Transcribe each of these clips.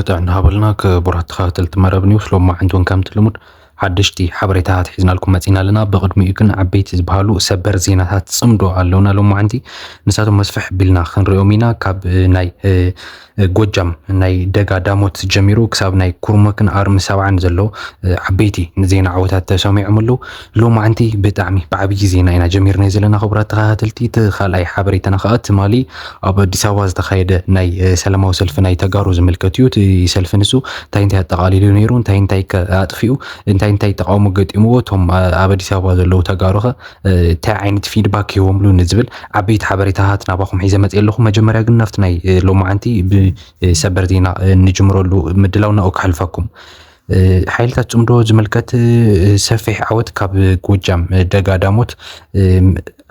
ጥዕና ሃበልና ክቡራት ተኸታተልቲ መረብ ኒውስ፣ ሎማዓንቲ እውን ከምቲ ልሙድ ሓደሽቲ ሓበሬታታት ሒዝናልኩም መፂና ኣለና። ብቕድሚኡ ግን ዓበይቲ ዝበሃሉ ሰበር ዜናታት ፅምዶ ኣለውና ሎማዓንቲ። ንሳቶም መስፍሕ ቢልና ክንሪኦም ኢና። ካብ ናይ ጎጃም ናይ ደጋ ዳሞት ጀሚሩ ክሳብ ናይ ኩርሙክን ኣርሚ ሰብዓን ዘሎ ዓበይቲ ንዜና ዓወታት ተሰሚዖም ኣለዉ። ሎማዓንቲ ብጣዕሚ ብዓብዪ ዜና ኢና ጀሚርናዮ ዘለና ክቡራት ተኸታተልቲ። እቲ ካልኣይ ሓበሬታና ከዓ ትማሊ ኣብ ኣዲስ ኣበባ ዝተኻየደ ናይ ሰላማዊ ሰልፊ ናይ ተጋሩ ዝምልከት እዩ። እቲ ሰልፊ ንሱ እንታይ እንታይ ኣጠቓሊሉ ነይሩ፣ እንታይ እንታይ ከ ኣጥፊኡ፣ እንታይ እንታይ ተቃውሞ ገጢምዎ፣ እቶም ኣብ ኣዲስ ኣበባ ዘለዉ ተጋሩ ከ እንታይ ዓይነት ፊድባክ ሂቦምሉ ንዝብል ዓበይቲ ሓበሬታታት ናባኹም ሒዘ መፅእ ኣለኹ። መጀመርያ ግን ናብቲ ናይ ሎማዓንቲ ብሰበር ዜና ንጅምረሉ ምድላው ናብኡ ክሓልፈኩም። ሓይልታት ፅምዶ ዝምልከት ሰፊሕ ዓወት ካብ ጎጃም ደጋ ዳሞት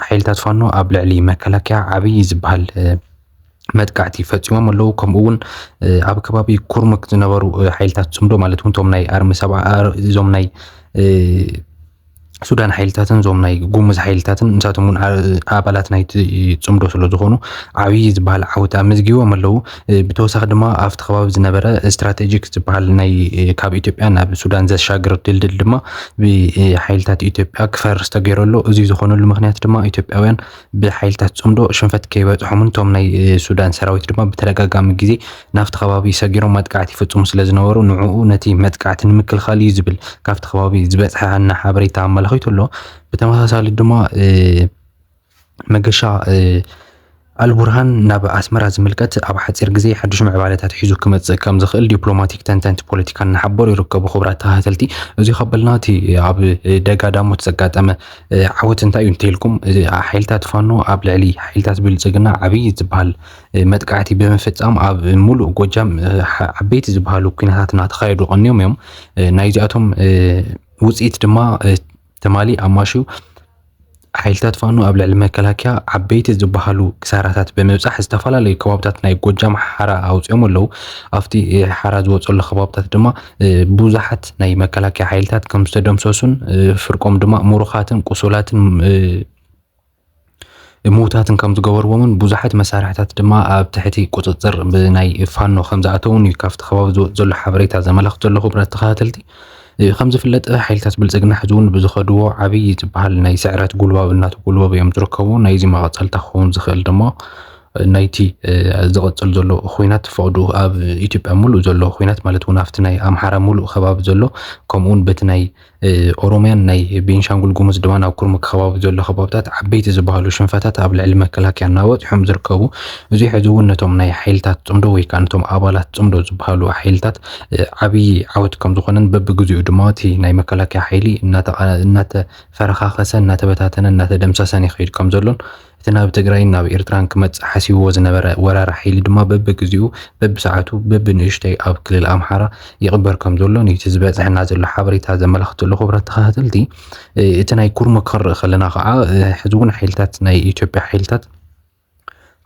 ሓይልታት ፋኖ ኣብ ልዕሊ መከላከያ ዓብዪ ዝበሃል መጥቃዕቲ ፈፂሞም ኣለዉ። ከምኡ እውን ኣብ ከባቢ ኩርሙክ ዝነበሩ ሓይልታት ፅምዶ ማለት እውን እቶም ናይ ኣርሚ ሰብዓ እዞም ናይ ሱዳን ሓይልታትን እዞም ናይ ጉሙዝ ሓይልታትን ንሳቶም እውን ኣባላት ናይቲ ፅምዶ ስለ ዝኾኑ ዓብዪ ዝበሃል ዓወት ኣመዝጊቦም ኣለዉ። ብተወሳኺ ድማ ኣብቲ ከባቢ ዝነበረ ስትራቴጂክ ዝበሃል ናይ ካብ ኢትዮጵያ ናብ ሱዳን ዘሻግር ድልድል ድማ ብሓይልታት ኢትዮጵያ ክፈርስ ተገይሩ ኣሎ። እዚ ዝኾነሉ ምክንያት ድማ ኢትዮጵያውያን ብሓይልታት ፅምዶ ሽንፈት ከይበፅሖምን እቶም ናይ ሱዳን ሰራዊት ድማ ብተደጋጋሚ ግዜ ናብቲ ከባቢ ሰጊሮም መጥቃዕቲ ይፍፅሙ ስለ ዝነበሩ ንዕኡ ነቲ መጥቃዕቲ ንምክልኻል እዩ ዝብል ካብቲ ከባቢ ዝበፅሐና ሓበሬታ ኣመላኺቱ ኣሎ። ብተመሳሳሊ ድማ መገሻ ኣልቡርሃን ናብ ኣስመራ ዝምልከት ኣብ ሓፂር ግዜ ሓዱሽ ምዕባለታት ሒዙ ክመፅእ ከም ዝኽእል ዲፕሎማቲክ ተንተንቲ ፖለቲካ እናሓበሩ ይርከቡ። ክቡራት ተኸታተልቲ፣ እዚ ከበልና እቲ ኣብ ደጋ ዳሞት ዘጋጠመ ዓወት እንታይ እዩ እንተኢልኩም፣ ሓይልታት ፋኖ ኣብ ልዕሊ ሓይልታት ብልፅግና ዓብዪ ዝበሃል መጥቃዕቲ ብምፍፃም ኣብ ሙሉእ ጎጃም ዓበይቲ ዝበሃሉ ኩናታት እናተኻየዱ ቀኒዮም እዮም። ናይዚኣቶም ውፅኢት ድማ ትማሊ ኣማሽዩ ሓይልታት ፋኖ ኣብ ልዕሊ መከላከያ ዓበይቲ ዝበሃሉ ክሳራታት ብምብፃሕ ዝተፈላለዩ ከባብታት ናይ ጎጃም ሓራ ኣውፅኦም ኣለዉ። ኣብቲ ሓራ ዝወፀሉ ከባብታት ድማ ብዙሓት ናይ መከላከያ ሓይልታት ከም ዝተደምሰሱን ፍርቆም ድማ ምሩኻትን ቁሱላትን ምውታትን ከም ዝገበርዎምን ብዙሓት መሳርሕታት ድማ ኣብ ትሕቲ ቁፅፅር ብናይ ፋኖ ከም ዝኣተውን እዩ ካብቲ ከባቢ ዝወፅ ዘሎ ሓበሬታ ዘመላኽት ዘሎ። ክቡራት ተኸታተልቲ፣ ከም ዝፍለጥ ሓይልታት ብልፅግና ሕዚ እውን ብዝኸድዎ ዓብዪ ዝበሃል ናይ ስዕረት ጉልባብ እናተጉልበቡ እዮም ዝርከቡ። ናይዚ መቐፀልታ ክኸውን ዝኽእል ድማ ናይቲ ዝቐፅል ዘሎ ኹናት ፈቕዱ ኣብ ኢትዮጵያ ሙሉእ ዘሎ ኹናት ማለት እውን ኣብቲ ናይ ኣምሓራ ሙሉእ ከባቢ ዘሎ ከምኡውን በቲ ናይ ኦሮሚያን ናይ ቤንሻንጉል ጉሙዝ ድማ ናብ ኩርሙክ ከባቢ ዘሎ ከባብታት ዓበይቲ ዝበሃሉ ሽንፈታት ኣብ ልዕሊ መከላከያ እናበፅሖም ዝርከቡ። እዚ ሕዚ እውን ነቶም ናይ ሓይልታት ፅምዶ ወይ ከዓ ነቶም ኣባላት ፅምዶ ዝበሃሉ ሓይልታት ዓብዪ ዓወት ከም ዝኾነን በብግዚኡ ድማ እቲ ናይ መከላከያ ሓይሊ እናተፈረኻኸሰ እናተበታተነ እናተደምሰሰን ይኸይድ ከም ዘሎን እቲ ናብ ትግራይን ናብ ኤርትራን ክመፅእ ሓሲብዎ ዝነበረ ወራሪ ሓይሊ ድማ በብግዚኡ በብሰዓቱ በብንእሽተይ ኣብ ክልል ኣምሓራ ይቕበር ከም ዘሎን እዩ እቲ ዝበፅሐና ዘሎ ሓበሬታ ዘመላኽት ዘሎ። ክቡራት ተኸታተልቲ፣ እቲ ናይ ኩርሙክ ክንርኢ ከለና ከዓ ሕዚ እውን ሓይልታት ናይ ኢትዮጵያ ሓይልታት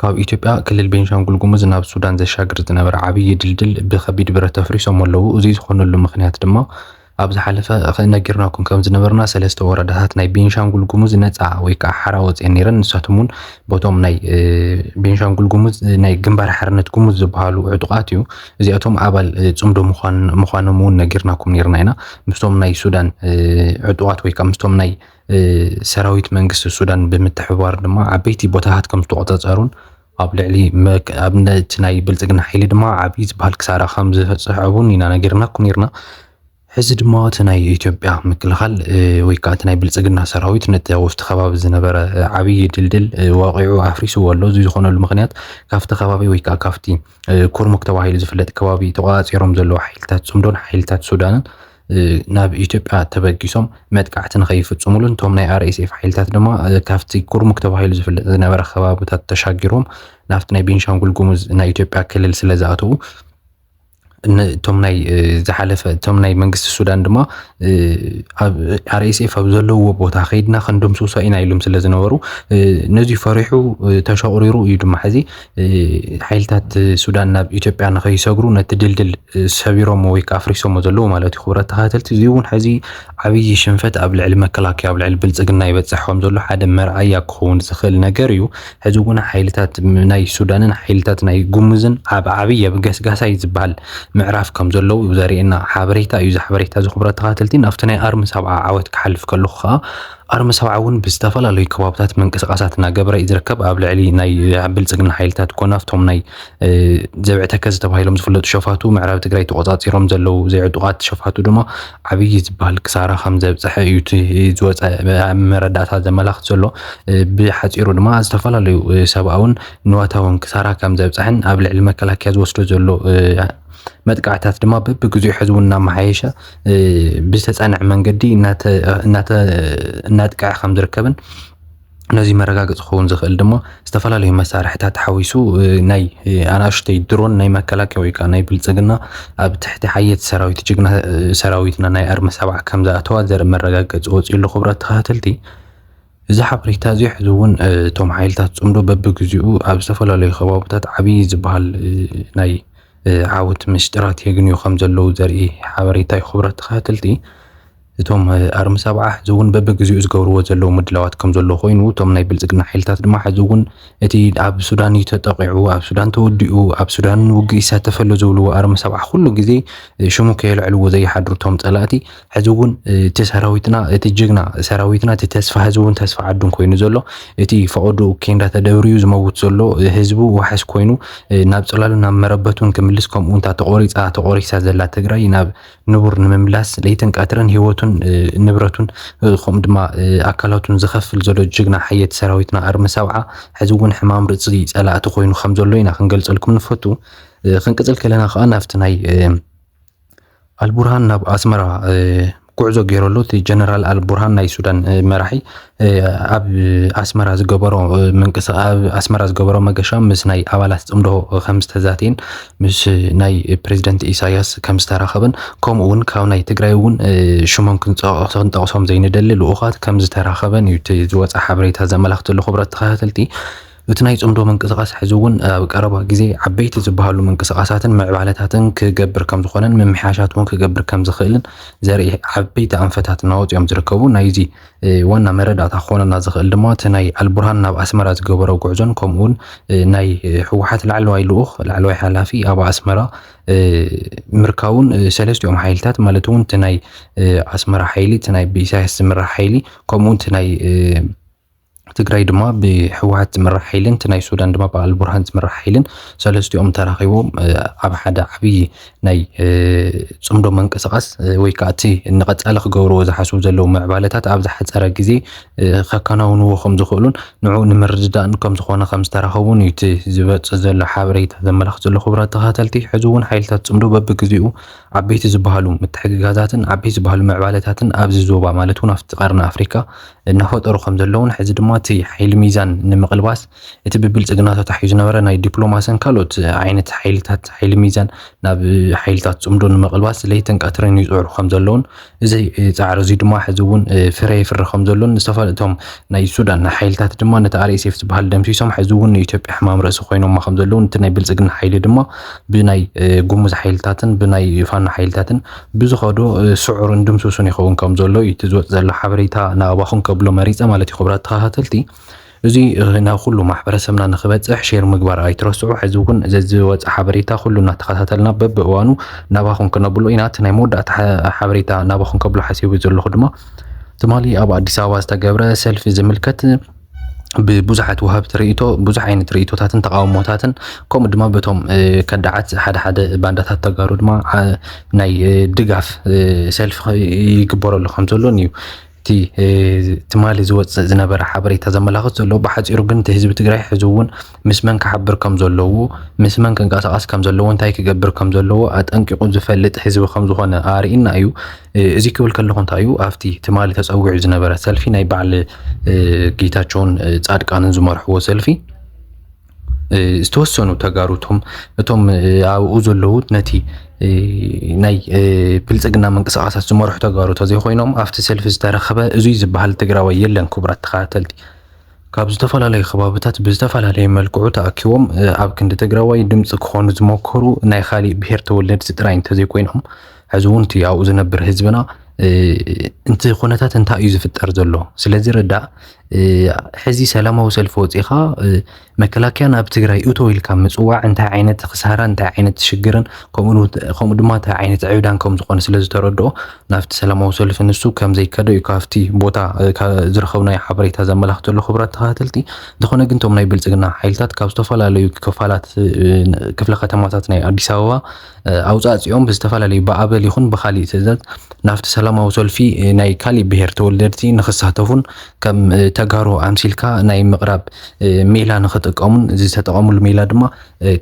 ካብ ኢትዮጵያ ክልል ቤንሻንጉል ጉሙዝ ናብ ሱዳን ዘሻግር ዝነበረ ዓብዪ ድልድል ብኸቢድ ብረት ኣፍሪሶም ኣለዉ። እዚ ዝኾነሉ ምክንያት ድማ ኣብ ዝሓለፈ ነጊርናኩም ከም ዝነበርና ሰለስተ ወረዳታት ናይ ቤንሻንጉል ጉሙዝ ነፃ ወይ ከዓ ሓራ ወፅኤን ነይረን። ንሳቶም እውን ቦቶም ናይ ቤንሻንጉል ጉሙዝ ናይ ግንባር ሓርነት ጉሙዝ ዝበሃሉ ዕጡቓት እዩ። እዚኣቶም ኣባል ፅምዶ ምዃኖም እውን ነጊርናኩም ነይርና ኢና። ምስቶም ናይ ሱዳን ዕጡቓት ወይ ከዓ ምስቶም ናይ ሰራዊት መንግስቲ ሱዳን ብምትሕብባር ድማ ዓበይቲ ቦታታት ከም ዝተቆፃፀሩን ኣብ ልዕሊ ኣብ ነቲ ናይ ብልፅግና ሓይሊ ድማ ዓብዪ ዝበሃል ክሳራ ከም ዝሰዕቡን ኢና ነጊርናኩም ነይርና። ሕዚ ድማ እቲ ናይ ኢትዮጵያ ምክልኻል ወይ ከዓ እቲ ናይ ብልፅግና ሰራዊት ነቲ ኣብቲ ከባቢ ዝነበረ ዓብዪ ድልድል ወቂዑ ኣፍሪስዎ ኣሎ። እዚ ዝኾነሉ ምክንያት ካብቲ ከባቢ ወይ ከዓ ካብቲ ኩርሙክ ተባሂሉ ዝፍለጥ ከባቢ ተቆፃፂሮም ዘለዉ ሓይልታት ፅምዶን ሓይልታት ሱዳንን ናብ ኢትዮጵያ ተበጊሶም መጥቃዕቲ ንኸይፍፅሙሉን እቶም ናይ ኣር ኤስ ኤፍ ሓይልታት ድማ ካብቲ ኩርሙክ ተባሂሉ ዝፍለጥ ዝነበረ ከባብታት ተሻጊሮም ናብቲ ናይ ቤንሻንጉል ጉሙዝ ናይ ኢትዮጵያ ክልል ስለ ዝኣተዉ እቶም ናይ ዝሓለፈ እቶም ናይ መንግስቲ ሱዳን ድማ ኣብ ኣር ኤስ ኤፍ ኣብ ዘለውዎ ቦታ ከይድና ክንድምስሶ ኢና ኢሎም ስለ ዝነበሩ ነዚ ፈሪሑ ተሸቑሪሩ እዩ ድማ ሕዚ ሓይልታት ሱዳን ናብ ኢትዮጵያ ንኸይሰግሩ ነቲ ድልድል ሰቢሮሞ ወይ ከዓ ኣፍሪሶሞ ዘለዉ ማለት እዩ። ክቡራት ተኸታተልቲ፣ እዚ እውን ሕዚ ዓብዪ ሽንፈት ኣብ ልዕሊ መከላከያ ኣብ ልዕሊ ብልፅግና ይበፅሕ ከም ዘሎ ሓደ መርኣያ ክኸውን ዝኽእል ነገር እዩ። ሕዚ እውን ሓይልታት ናይ ሱዳንን ሓይልታት ናይ ጉሙዝን ኣብ ዓብዪ ኣብ ገስጋሳይ ዝበሃል ምዕራፍ ከም ዘለዉ ዘርእየና ሓበሬታ እዩ። እዚ ሓበሬታ እዚ ክቡራት ተኸታተልቲ ናብቲ ናይ ኣርሚ ሰብዓ ዓወት ክሓልፍ ከለኹ ከዓ ኣርሚ ሰብዓ እውን ብዝተፈላለዩ ከባብታት ምንቅስቃሳት እናገበረ እዩ ዝርከብ። ኣብ ልዕሊ ናይ ብልፅግና ሓይልታት ኮነ ኣብቶም ናይ ዘብዐ ተከዘ ተባሂሎም ዝፍለጡ ሸፋቱ ምዕራብ ትግራይ ተቆፃፂሮም ዘለዉ ዘይዕጡቃት ሸፋቱ ድማ ዓብዪ ዝበሃል ክሳራ ከም ዘብፀሐ እዩ እቲ ዝወፀ መረዳእታ ዘመላኽት ዘሎ። ብሓፂሩ ድማ ዝተፈላለዩ ሰብኣውን ንዋታውን ክሳራ ከም ዘብፀሐን ኣብ ልዕሊ መከላከያ ዝወስዶ ዘሎ መጥቃዕታት ድማ በብግዚኡ ሕዚ እውን እናመሓየሸ ብዝተፀንዐ መንገዲ እናጥቅዐ ከም ዝርከብን ነዚ መረጋገፂ ክኸውን ዝኽእል ድማ ዝተፈላለዩ መሳርሕታት ሓዊሱ ናይ ኣናእሽተይ ድሮን ናይ መከላከያ ወይ ከዓ ናይ ብልፅግና ኣብ ትሕቲ ሓየት ሰራዊት ጅግና ሰራዊትና ናይ ኣርሚ ሰብዓ ከም ዝኣተዋ ዘርኢ መረጋገፂ ወፂኡ ኣሎ። ክቡራት ተኸታተልቲ፣ እዚ ሓበሬታ እዚ ሕዚ እውን እቶም ሓይልታት ፅምዶ በብግዚኡ ኣብ ዝተፈላለዩ ከባብታት ዓብዪ ዝበሃል ናይ ዓወት ምስጢራት የግንዩ ከም ዘለዉ ዘርኢ ሓበሬታ እዩ። ክቡራት ተኸታተልቲ፣ እቶም ኣርሚ ሰብዓ ሕዚ እውን በብግዚኡ ዝገብርዎ ዘለዉ ምድላዋት ከም ዘለዉ ኮይኑ እቶም ናይ ብልፅግና ሓይልታት ድማ ሕዚ እውን እቲ ኣብ ሱዳን እዩ ተጠቂዑ፣ ኣብ ሱዳን ተወዲኡ፣ ኣብ ሱዳን ውግእ ይሳተፈሉ ዝብልዎ ኣርሚ ሰብዓ ኩሉ ግዜ ሽሙ ከየልዕልዎ ዘይሓድሩ እቶም ፀላእቲ ሕዚ እውን እቲ ሰራዊትና እቲ ጅግና ሰራዊትና እቲ ተስፋ ህዝቡን ተስፋ ዓዱን ኮይኑ ዘሎ እቲ ፈቐድኡ ኬንዳ ተደብርዩ ዝመውት ዘሎ ህዝቡ ዋሕስ ኮይኑ ናብ ፅላሉ ናብ መረበቱን ክምልስ ከምኡ እንታ ተቆሪፃ ተቆሪሳ ዘላ ትግራይ ናብ ንቡር ንምምላስ ለይትን ቀትርን ህይወቱን ንብረቱን ከምኡ ድማ ኣካላቱን ዝኸፍል ዘሎ ጅግና ሓየት ሰራዊትና ኣርሚ ሰብዓ ሕዚ እውን ሕማም ርእሲ ፀላእቲ ኮይኑ ከም ዘሎ ኢና ክንገልፀልኩም ንፈቱ። ክንቅፅል ከለና ከዓ ናብቲ ናይ ኣልቡርሃን ናብ ኣስመራ ጉዕዞ ገይረሉ እቲ ጀነራል ኣልቡርሃን ናይ ሱዳን መራሒ ኣብ ኣስመራ ዝገበሮ ምንቅስቃ ኣብ ኣስመራ ዝገበሮ መገሻ ምስ ናይ ኣባላት ፅምዶ ከም ዝተዛተየን ምስ ናይ ፕሬዚደንት ኢሳያስ ከም ዝተራኸበን ከምኡ እውን ካብ ናይ ትግራይ እውን ሽሞም ክንጠቕሶም ዘይንደሊ ልኡኻት ከም ዝተራኸበን እዩ እቲ ዝወፀ ሓበሬታ ዘመላኽት ዘሎ። ክቡራት ተኸታተልቲ፣ እቲ ናይ ጽምዶ ምንቅስቃስ ሕዚ እውን ኣብ ቀረባ ግዜ ዓበይቲ ዝበሃሉ ምንቅስቃሳትን ምዕባለታትን ክገብር ከም ዝኾነን ምምሕያሻት እውን ክገብር ከም ዝኽእልን ዘርኢ ዓበይቲ ኣንፈታት እናወፅኦም ዝርከቡ ናይዚ ዋና መረዳእታ ክኾነና ዝኽእል ድማ እቲ ናይ ኣልቡርሃን ናብ ኣስመራ ዝገበሮ ጉዕዞን ከምኡ እውን ናይ ህወሓት ላዕለዋይ ልኡኽ ላዕለዋይ ሓላፊ ኣብ ኣስመራ ምርካቡን ሰለስቲኦም ሓይልታት ማለት እውን እቲ ናይ ኣስመራ ሓይሊ እቲ ናይ ብኢሳያስ ዝምራሕ ሓይሊ ከምኡ እውን እቲ ናይ ትግራይ ድማ ብህወሓት ዝምራሕ ሓይልን እቲ ናይ ሱዳን ድማ ብኣልቡርሃን ዝምራሕ ሓይልን ሰለስቲኦም ተራኺቦም ኣብ ሓደ ዓብዪ ናይ ፅምዶ መንቀስቃስ ወይ ከዓ እቲ ንቐፃሊ ክገብርዎ ዝሓስቡ ዘለዉ ምዕባለታት ኣብ ዝሓፀረ ግዜ ከከናውንዎ ከም ዝኽእሉን ንዕኡ ንምርድዳእን ከም ዝኾነ ከም ዝተራኸቡን እዩ እቲ ዝበፅእ ዘሎ ሓበሬታ ዘመላኽት ዘሎ። ክቡራት ተኸታተልቲ፣ ሕዚ እውን ሓይልታት ፅምዶ በብግዜኡ ዓበይቲ ዝበሃሉ ምትሕግጋዛትን ዓበይቲ ዝበሃሉ ምዕባለታትን ኣብዚ ዞባ ማለት እውን ኣብቲ ቀርኒ ኣፍሪካ እናፈጠሩ ከም ዘለውን ሕዚ ድማ እቲ ሓይሊ ሚዛን ንምቕልባስ እቲ ብብልፅግና ተታሒዙ ዝነበረ ናይ ዲፕሎማስን ካልኦት ዓይነት ሓይልታት ሓይሊ ሚዛን ናብ ሓይልታት ፅምዶ ንምቕልባስ ለይትን ቀትርን ይፅዕሩ ከም ዘለውን እዚ ፃዕሪ እዚ ድማ ሕዚ እውን ፍረ የፍሪ ከም ዘሎን ዝተፈላለዩ እቶም ናይ ሱዳን ሓይልታት ድማ ነቲ ኣር ኤስ ኤፍ ዝበሃል ደምሲሶም ሕዚ እውን ንኢትዮጵያ ሕማም ርእሲ ኮይኖማ ከም ዘለውን እቲ ናይ ብልፅግና ሓይሊ ድማ ብናይ ጉሙዝ ሓይልታትን ብናይ ፋኖ ሓይልታትን ብዝኸዶ ስዑርን ድምሱሱን ይኸውን ከም ዘሎ እዩ እቲ ዝወፅ ዘሎ ሓበሬታ ናባኹም ከብሎ መሪፀ ማለት እዩ። ክቡራት ተኸታተልቲ፣ እዚ ናብ ኩሉ ማሕበረሰብና ንክበፅሕ ሼር ምግባር ኣይትረስዑ። ሕዚ እውን ዘዝወፀ ሓበሬታ ኩሉ እናተኸታተልና በብእዋኑ ናባኹም ክነብሎ ኢና። እቲ ናይ መወዳእታ ሓ- ሓበሬታ ናባኹም ከብሎ ሓሲቡ ዘለኹ ድማ ትማሊ ኣብ ኣዲስ ኣበባ ዝተገብረ ሰልፊ ዝምልከት ብብዙሓት ወሃብቲ ርእይቶ ብዙሕ ዓይነት ርእይቶታትን ተቃውሞታትን ከምኡ ድማ በቶም ከዳዓት ሓደ ሓደ ባንዳታት ተጋሩ ድማ ናይ ድጋፍ ሰልፊ ይግበረሉ ከም ዘሎን እዩ እቲ ትማሊ ዝወፅእ ዝነበረ ሓበሬታ ዘመላኽት ዘሎ። ብሓፂሩ ግን እቲ ህዝቢ ትግራይ ሕዚ እውን ምስ መን ክሓብር ከም ዘለዎ፣ ምስ መን ክንቀሳቐስ ከም ዘለዎ፣ እንታይ ክገብር ከም ዘለዎ ኣጠንቂቑ ዝፈልጥ ህዝቢ ከም ዝኾነ ኣርኢና እዩ። እዚ ክብል ከለኹ እንታይ እዩ ኣብቲ ትማሊ ተፀዊዑ ዝነበረ ሰልፊ ናይ በዓል ጌታቸውን ፃድቃንን ዝመርሕዎ ሰልፊ ዝተወሰኑ ተጋሩ እቶም እቶም ኣብኡ ዘለዉ ነቲ ናይ ብልፅግና ምንቅስቃሳት ዝመርሑ ተጋሩ ተዘይኮይኖም ኣብቲ ሰልፊ ዝተረኸበ እዙይ ዝበሃል ትግራዋይ የለን። ክቡራት ተኸታተልቲ፣ ካብ ዝተፈላለዩ ከባብታት ብዝተፈላለየ መልክዑ ተኣኪቦም ኣብ ክንዲ ትግራዋይ ድምፂ ክኾኑ ዝመከሩ ናይ ካሊእ ብሄር ተወለድቲ ጥራይ እንተዘይኮይኖም ሕዚ እውን እቲ ኣብኡ ዝነብር ህዝብና እቲ ኩነታት እንታይ እዩ ዝፍጠር ዘሎ ስለዝርዳእ ሕዚ ሰላማዊ ሰልፊ ወፂኻ መከላከያ ናብ ትግራይ እቶ ኢልካ ምፅዋዕ እንታይ ዓይነት ክሳራ እንታይ ዓይነት ሽግርን ከምኡ ድማ እንታይ ዓይነት ዕብዳን ከም ዝኾነ ስለ ዝተረድኦ ናብቲ ሰላማዊ ሰልፊ ንሱ ከም ዘይከደ እዩ ካብቲ ቦታ ዝረኸብናዮ ሓበሬታ ዘመላኽት ዘሎ። ክቡራት ተኸታተልቲ፣ እንተኾነ ግን እቶም ናይ ብልፅግና ሓይልታት ካብ ዝተፈላለዩ ክፋላት ክፍለ ከተማታት ናይ ኣዲስ ኣበባ ኣውፃእፂኦም ብዝተፈላለዩ ብኣበል ይኹን ብካሊእ ትእዛዝ ናብቲ ሰላማዊ ሰልፊ ናይ ካሊእ ብሄር ተወለድቲ ንክሳተፉን ከም ተጋሩ ኣምሲልካ ናይ ምቕራብ ሜላ ንክጥቀሙን ዝተጠቐሙሉ ሜላ ድማ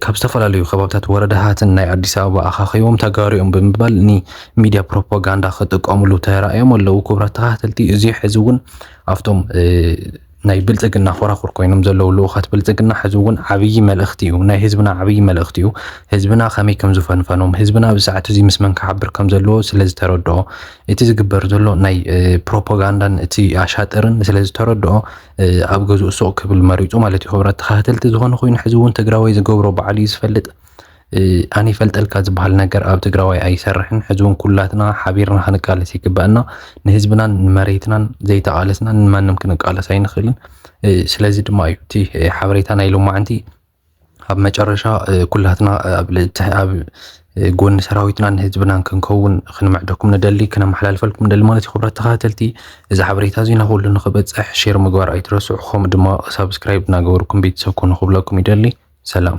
ካብ ዝተፈላለዩ ከባብታት ወረዳታትን ናይ ኣዲስ ኣበባ ኣኻኺቦም ተጋሩ እዮም ብምባል ንሚድያ ፕሮፓጋንዳ ክጥቀሙሉ ተራእዮም ኣለዉ። ክቡራት ተኸታተልቲ፣ እዚ ሕዚ እውን ኣብቶም ናይ ብልፅግና ኮራኩር ኮይኖም ዘለዉ ልኡኻት ብልፅግና ሕዚ እውን ዓብዪ መልእኽቲ እዩ፣ ናይ ህዝብና ዓብዪ መልእኽቲ እዩ። ህዝብና ከመይ ከም ዝፈንፈኖም፣ ህዝብና ኣብዚ ሰዓት እዚ ምስ መን ክሓብር ከም ዘለዎ ስለ ዝተረድኦ፣ እቲ ዝግበር ዘሎ ናይ ፕሮፓጋንዳን እቲ ኣሻጥርን ስለ ዝተረድኦ ኣብ ገዝኡ ሱቕ ክብል መሪፁ ማለት እዩ። ክቡራት ተኸታተልቲ፣ ዝኾነ ኮይኑ ሕዚ እውን ትግራዋይ ዝገብሮ ባዕሉ እዩ ዝፈልጥ። ኣነ ይፈልጠልካ ዝበሃል ነገር ኣብ ትግራዋይ ኣይሰርሕን። ሕዚ እውን ኩላትና ሓቢርና ክንቃለስ ይግበኣና። ንህዝብናን ንመሬትናን ዘይተቓለስና ንማንም ክንቃለስ ኣይንኽእልን። ስለዚ ድማ እዩ እቲ ሓበሬታ ናይ ሎማዓንቲ። ኣብ መጨረሻ ኩላትና ኣብ ጎኒ ሰራዊትናን ህዝብናን ክንከውን ክንምዕደኩም ንደሊ፣ ክነመሓላልፈልኩም ንደሊ ማለት እዩ። ክቡራት ተኸታተልቲ፣ እዚ ሓበሬታ እዚ ናኹሉ ንክበፅሕ ሼር ምግባር ኣይትረስዑ፣ ከምኡ ድማ ሳብስክራይብ እናገበርኩም ቤተሰብ ኮኑ ክብለኩም ይደሊ። ሰላም።